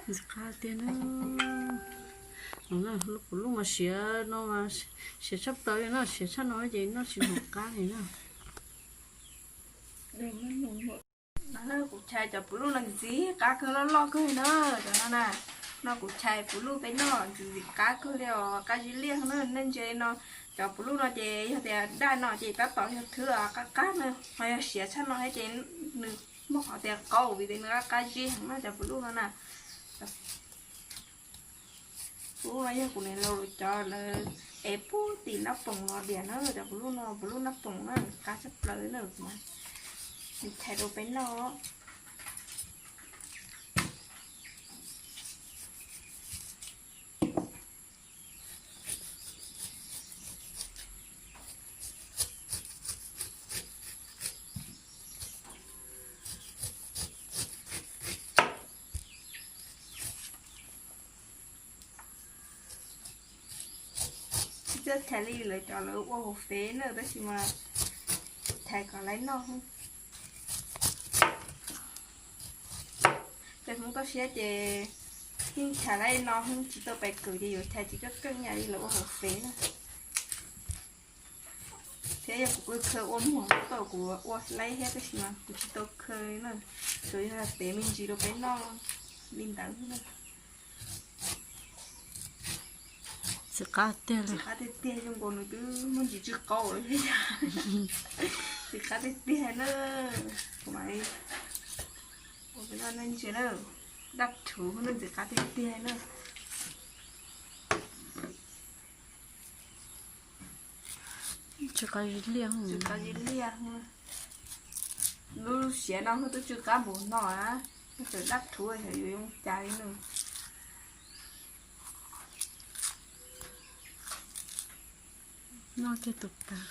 Ntxim qab tiag na. Puv luj mas siav no, siav tshaj plaws li no, siav tshaj no ces noj tsis hnov qab li na. Kuv chais cov puv luj no ntxim qab kawg, loj loj kawg li na. Cov no na, no kuv chais puv luj peb noj ntxim qab kawg li os, qab zib liaj na. Nej ntsia li no, cov puv luj no ces yog tias daj no ces tab tom yog thwb qab qab na, ho yog siav tshaj no thiab ces nws muaj qhov tias qaub vim tias nws qab qab zib heev na cov puv luj no na. Puv luj no yog kuv niam laus lawv cov lawv ev puag tim Naj Poom los diam na, cov puv luj no puv luj Naj Poom na, qab tshaj plaws na. Kuv chais rau peb noj. Tsis txawj thaiv li lawv cov lawv ua hauv feb na, tab sis mas thaiv kom laiv noj. Cov Hmoob toj siab ces yeej thaiv li no, Hmoob tsis tau pais kawm ces yuav thaiv tsis txawj keej yam li lawv ua hauv feb na. Thiab yog kuv khaws ua muag tau kuv ua laib thiab, tab sis mas kuv tsis tau khaws na, tsuas yog tev me ntsis rau peb noj li ntawd. Txiv qab tiag, txiv qab tiag tiag, zoo nkaus nws twb muaj ntsis tsw qaub lawm thiab. Txiv qab tiag tiag na. Kuv mam li ua peb noj nej ntsia na. Daj rhuv na, txiv qab tiag tiag na. Tsw qab zib liaj, tsw qab zib liaj. Lub siav no twb tsw qab npaum no na, tseem daj rhuv xyov yuav zoo cas li no. Noj kiag tus tas.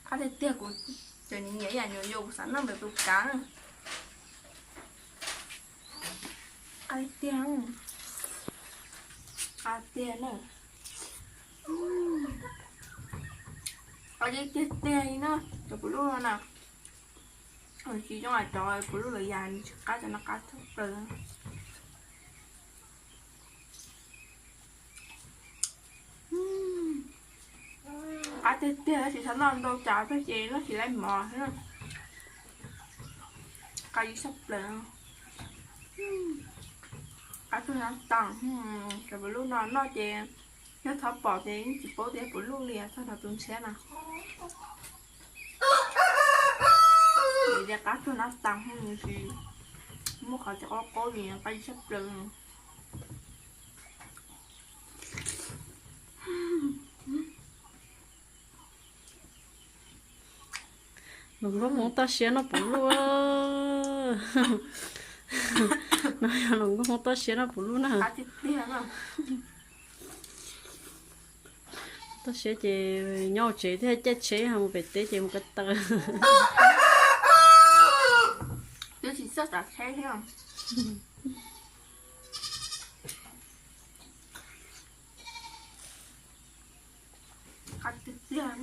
Qab tiag tiag, kuv tseem nyiam ib yam nyuam yaus kuv xav noj ntawm tus kav. Qab tiag, qab tiag na. Qab tiag tiag li na, cov puv luj no na. Tsis zoo hais cov puv luj lawv yam tsis qab, cov no qab tshaj plaws. Qab tiag tiag, tab sis txhob noj ntau cas thiab ces noj tsis laib mov. Qab ib sab plaws. Qab tug nab tas, cov puv luj no noj ces yog thov pom ces yeej tsis paub tias puv luj li, txog nrho tus ntshiab na. Vim tias qab tug nab tas, muaj qhov tias qaub qaub li, qab ib sab plaws. Luag nkauj Hmoob toj siab noj puv luj. No yog luag nkauj Hmoob toj siab noj puv luj na. Toj siab ces nyob hauv tsev thiaj caij tsheb mus pem teb ces mus ko taw. Twb tsis txawj tsav tsheb thiab. Qab tiag tiag,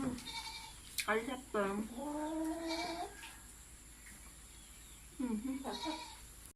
qab tshaj plaws.